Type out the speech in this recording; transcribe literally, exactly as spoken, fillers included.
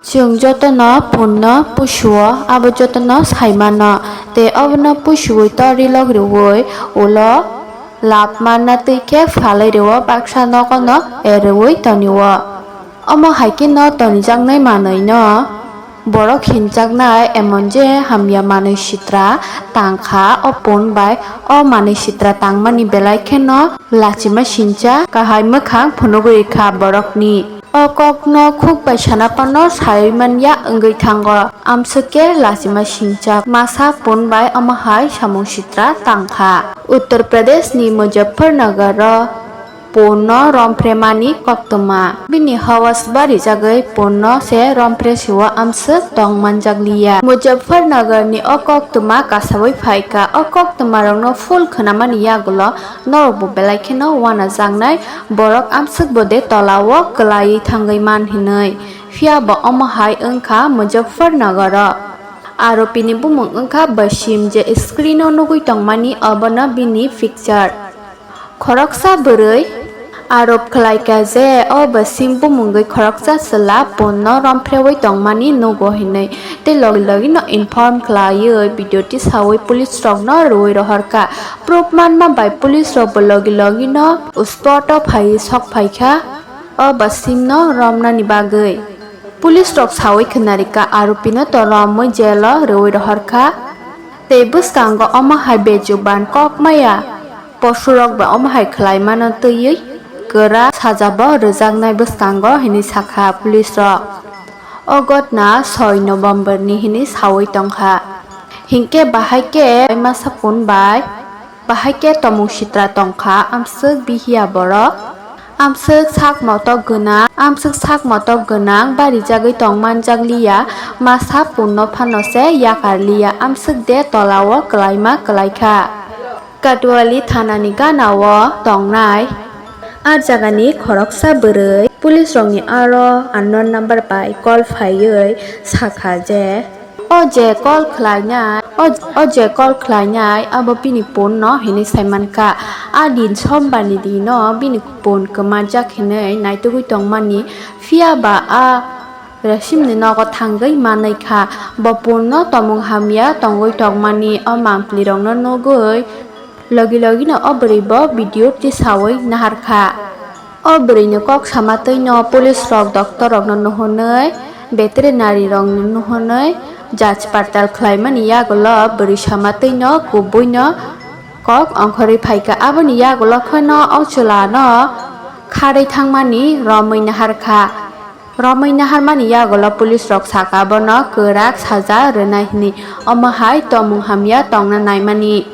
Chwng jotono punno pusuo, abo jotono saimano, tei obono pusuoi torwi logriui ulo lab manna twi khe phalwi rwo, baksa nogono erwi tonio. Omo hai kheno tonijaknai manwino borok hinjaknai, emon je hamya manwi sitra tangkha o pun bai. O manwi sitra tangmani belai kheno lachima sincha kahai mwkhang phunugwi kha borokni. O kokno khuk bai sana phano saui man ya wngwi thango. Amswk khe lachima sinchak masa pun bai omo hai samung sitra tang kha. Uttar Pradesh ni Muzaffarnagar o pun no romphre mani koktwma. Bini hawas barijagwi pun no se romphre sio amswk tong manjak liya. Muzaffarnagar ni o koktwma kasaui phai kha. O koktwma rok no full khwnamani yagulo norok bo belai kheno uanajaknai. Borok amswk bo de tola o kwlaiwi thangwi man hinwi, phiya bo omo hai wngkha Muzaffarnagar o. Aropini bumung wngkha Basim, je screen o nugwi tongmani obono bini picture. Khoroksa bwrwi arop khlaikha je o Basim bumungwi khoroksa chwla punno romphrewi tongmani nugo hinwi, tei logi logi no inform khlaiwi video tisaui police rokno rwui rohorkha. Proof manma bai police rok bo logi logi no spot o phaiwi sok phaikha o Basim no romnani bagwi. Police rok saui khwnarikha, aropino to romwi jail o rwui rohorkha. Tei bwskango omo hai bejuban kok maya posurok bai omo hai khlaimano twiwi kwrak sajabo rwjaknai bwskango hinwi sakha police rok. O gotna soi November ni hinwi saui tongkha. Hinkhe bahai khe masa pun bai bahai khe tomung sitra tongkha, amswk bihiya borok. Amswk sak motok gwnang, amswk sak motok gwnang barijagwi tong manjak liya, masa punno phano se yakar liya, amswk de tola o kwlaima kwlaikha. Katwali thana ni gana o tongnai a jaga ni khoroksa bwrwi police rok ni aro unknown number bai call phaiwi sakha je, O je call khlainai, o, o je call khlainai, abo bini phone no hinwi sai mankha. A din sombar ni dino bini phone kwmajak hinwi naitugwi tongmani. Phiya ba a Rasim ni nogo thangwi manwi kha. Bo phone no tomung hamya tongwi tongmani o mampli rokno nugwi logi logi no o bwrwi bo video tisaui nahar kha. O bwrwini kok sama twino police rok, doctor rokno nuhunwi, veterinary rokno nuhunwi jach partal khlaimani yagulo bwrwi sama twino kubuino kok ongkhorwi phaikha. Aboni yagulo kheno o chwlano kharwi thangmani romwi naharkha. Romwi naharmani yagulo police rok sakha bono kwrak saja rwnai hwnwi, omo hai tomung hamya tongna naimani.